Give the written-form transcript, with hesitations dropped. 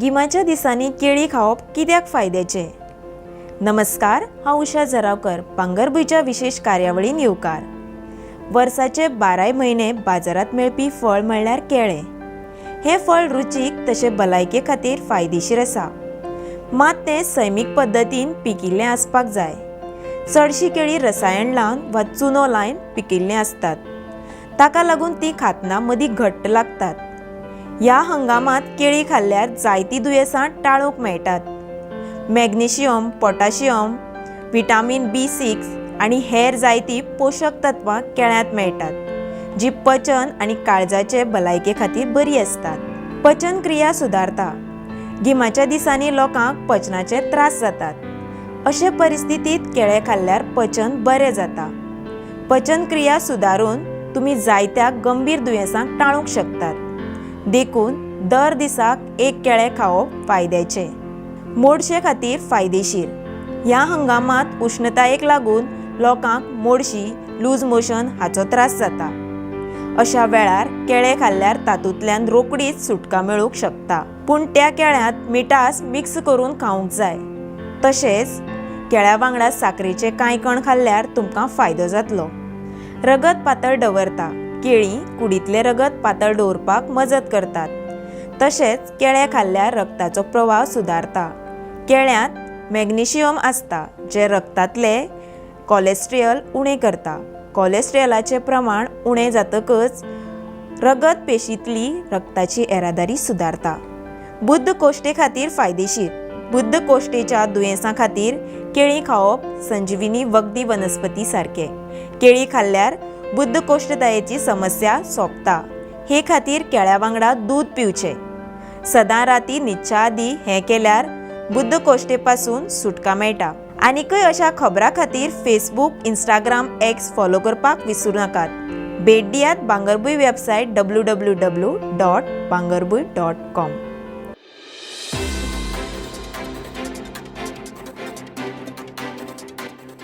गिमाच्या दिसांनी केळी खावप कित्याक फायद्याचें? नमस्कार, हांव उषा जरावकर. भांगरभूंयच्या विशेश कार्यावळीन येवकार. वर्साचे बाराय म्हयने बाजारांत मेळपी फळ म्हणल्यार केळें. हें फळ रुचीक तशें भलायके खातीर फायदेशीर आसा, मात तें सैमीक पद्दतीन पिकिल्लें आसपाक जाय. चडशीं केळीं रसायन लावन वा चुनो लावन पिकिल्लीं आसतात. ताका लागून तीं खातना मदीं घट्ट लागतात. ह्या हंगामांत केळीं खाल्ल्यार जायतीं दुयेंसां टाळूंक मेळटात. मॅग्नेशियम, पोटॅशियम, विटामीन बी 6 आनी हेर जायतीं पोशक तत्वां केळ्यांत मेळटात, जीं पचन आनी काळजाचे भलायके खातीर बरी आसतात. पचन क्रिया सुदारता. गिमाच्या दिसांनी लोकांक पचनाचे त्रास जातात. अशे परिस्थितींत केळें खाल्ल्यार पचन बरें जाता. पचन क्रिया सुदारून तुमी जायत्या गंभीर दुयेंसांक टाळूंक शकतात. देखून दर दिसाक एक केळें खावप फायद्याचें. मोडशे खातीर फायदेशीर. ह्या हंगामांत उश्णतायेक लागून लोकांक मोडशी, लूज मोशन हाचो त्रास जाता. अशा वेळार केळें खाल्ल्यार तातूंतल्यान रोखडीच सुटका मेळूंक शकता, पूण त्या केळ्यांत मिठास मिक्स करून खावंक जाय. तशेंच केळ्या वांगडा साकरेचे कांय कण खाल्ल्यार तुमकां फायदो जातलो. रगत पातळ दवरता. केळीं कुडींतलें रगत पातळ दवरपाक मजत करतात. तशेंच केळें खाल्ल्यार रगताचो प्रवाह सुदारता. केळ्यांत मॅग्नेशियम आसता, जें रगतांतलें कॉलेस्ट्रियल उणें करता. कॉलेस्ट्रियलाचें प्रमाण उणें जातकच रगत पेशींतली रगताची येरादारी सुदारता. बद्धकोश्ठे खातीर फायदेशीर. बद्धकोश्ठेच्या दुयेंसां खातीर केळीं खावप संजिवनी वखदी वनस्पती सारकें. केळीं खाल्ल्यार बद्धकोश्ठतायेची समस्या सोंपता. हे खातीर केळ्या वांगडा दूद पिवचें. सदां राती न्हिदच्या आदीं हें केल्यार बद्धकोश्ठे पासून सुटका मेळटा. आनीकय अशा खबरां खातीर फेसबूक, इंस्टाग्राम, एक्स फॉलो करपाक विसरूं नाकात. भेट दियात भांगरभूंय वेबसायट www.bhangarbhuin.com.